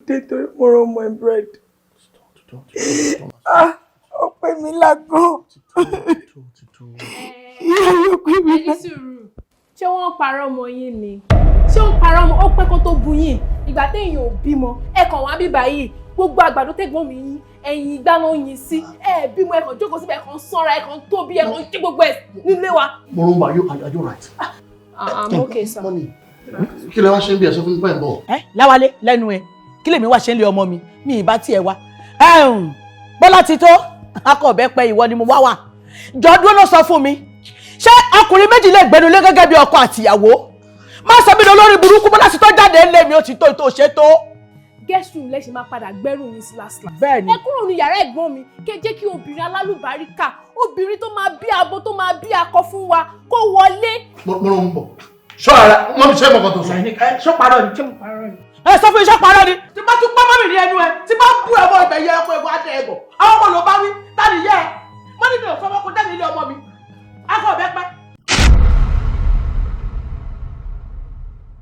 Dé torí mo rán ọmọ ẹ bread. Ah, ó pè mí lágàn. Ìyá yóò pè mí. Ẹni sùúrù, ṣé wọ́n parọ́ ọmọ yín ni? Ṣé ó parọ́ ọmọ? Ó pẹ́ kó tó bu yín. Ìgbà téèyàn ò bímọ, ẹ kàn wá bíbá yìí, gbogbo àgbàdo tẹ́gbọ́n mi yín, ẹ̀yìn igbá ló ń yin sí. Ẹ bímọ, ẹ kàn jókòó síbẹ̀, ẹ kàn sanra, ẹ kàn tóbi, ẹ kàn jí gbogbo ẹ nílé wa. Moronba, are you right? I'm okay, sir. Mummy, kí lẹ wá ṣe ń bí? Ẹ sọ fún mi báyìí bọ̀. Ẹ láwálé lẹ́nu ẹ, kí lèmi wá ṣe ń lé ọmọ mi? Mi ì bá tiẹ̀ wá. Bọ́lá ti tó akọ̀bẹ pẹ, ìwọ ni mo wá wà. Jọ, dúró náà, sọ fún mi, ṣé ọkùnrin méjì lè gbẹnu lé gẹ́gẹ́ bí ọkọ àtìyàwó? Má sọ mí lórí burúkú. Bọ́lá ti tó, jáde ńlé mi, ó ti tó, tó ṣe tó. Guest room lẹ ṣe máa padà gbẹ́rù yín sí last last. Bẹ́ẹ̀ni. Ẹ kúrò ní yàrá ẹ̀gbọ́n mi, kẹ́ jẹ́ kí obìnrin alálùbáríkà, obìnrin tó máa bí abo, tó máa bí akọ fún wa, kó wọlé. Moronba, ṣọ́ ara mummy, ṣé mọ̀kàn tó sọ. Ṣó parọ́ ni? Ṣé mo parọ́ ni? Ẹ sọ fún iṣẹ́ parọ́ ni. Tí bá tún pọ́n mọ́ mi ní ẹnu ẹ, tí bá bú ẹ mọ́ ibẹ̀ yẹ.